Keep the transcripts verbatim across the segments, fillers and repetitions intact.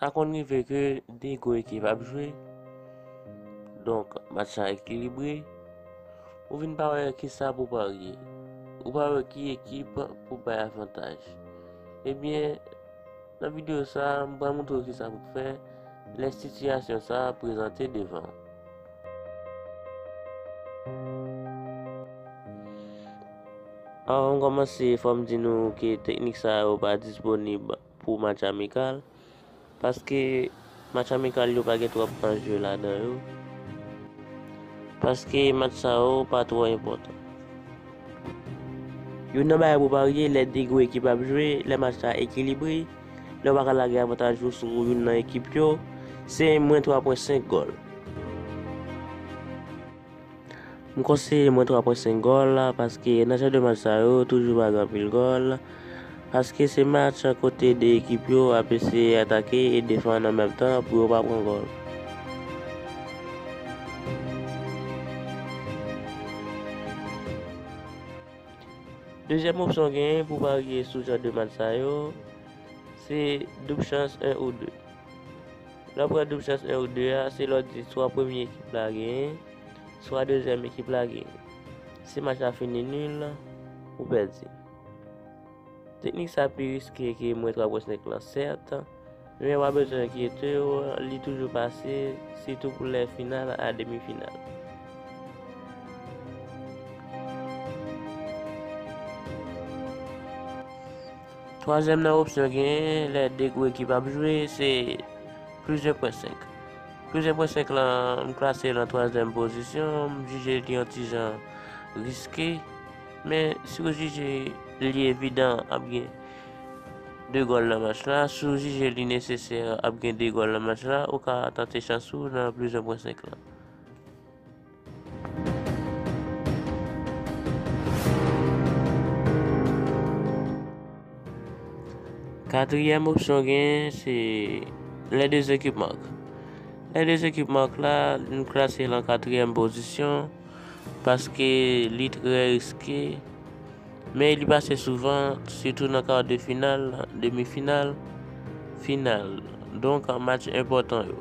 Sa konn rive ke de gwo ekip ap jwe, donk match la ekilibre, ou vin pa wè kisa pou parye, ou pa wè ki ekip pou bay avantaj. Ebyen, nan videyo sa a, m pral montre w kisa pou fè lè sitiyasyon sa a prezante devan w. Anvan m kòmanse, fò m di nou ke teknik sa yo pa disponib pou match amikal, paske match amikal yo pa gen twòp anje ladan yo, paske match sa yo pa twò enpòtan. Youn nan bagay pou parye lè de gwo ekip ap jwe, lè match la ekilibre, lè w pa ka lage avantaj ou sou youn nan ekip yo, se mwens twa pwen senk gòl. M konseye mwens twa pwen senk gòl la, paske nan jan de match sa yo, toujou pa gen anpil gòl, paske se match kote de ekip yo ap eseye atake e defann an menm tan pou yo pa pran gòl. Dezyèm opsyon genyen pou parye sou jan de match sa yo, se doub chans en ou de. Lè w pran doub chans en ou de a, se lè w di swa premye ekip la genyen, swa dezyèm ekip la genyen. Si match la fini nil, ou pèdi. Teknik sa pi riske ke mwens twa pwen senk lan, sèt, men w pa bezwen enkyete w, li toujou pase, sitou pou lè final a demi final. Twazyèm nan opsyon genyen lè de gwo ekip ap jwe, se plis de pwen senk. Plis de pwen senk lan, m klase l an twazyèm pozisyon, m jije li yon ti jan riske, men si w jije li evidan ap gen de gòl nan match la, si w jije li nesesè ap gen de gòl nan match la, ou ka tante chans ou nan plis de pwen senk lan. Katriyèm opsyon genyen, se lè de ekip mark. Lè de ekip mark la, nou klase l an katriyèm pozisyon, paske li trè riske, men li pase souvan, sitou nan kar de final, demi final, final. Donk, match enpòtan yo.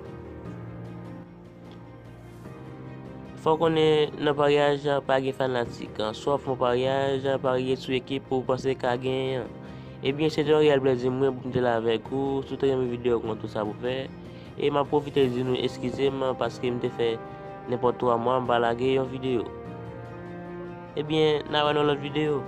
Fò w konnen nan paryaj, pa gen fanatik. Swa w fè yon paryaj, parye sou ekip ou panse ka genyen an. Ebyen, se te yon reyèl plèzi mwen pou m te la avèk ou. Si w te renmen videyo, konn tout sa pou fè. E m ap pwofite di nou eskize m paske m te fè nenpòt twa mwa m pa lage yon videyo. Ebyen, n a wè nan lòt videyo.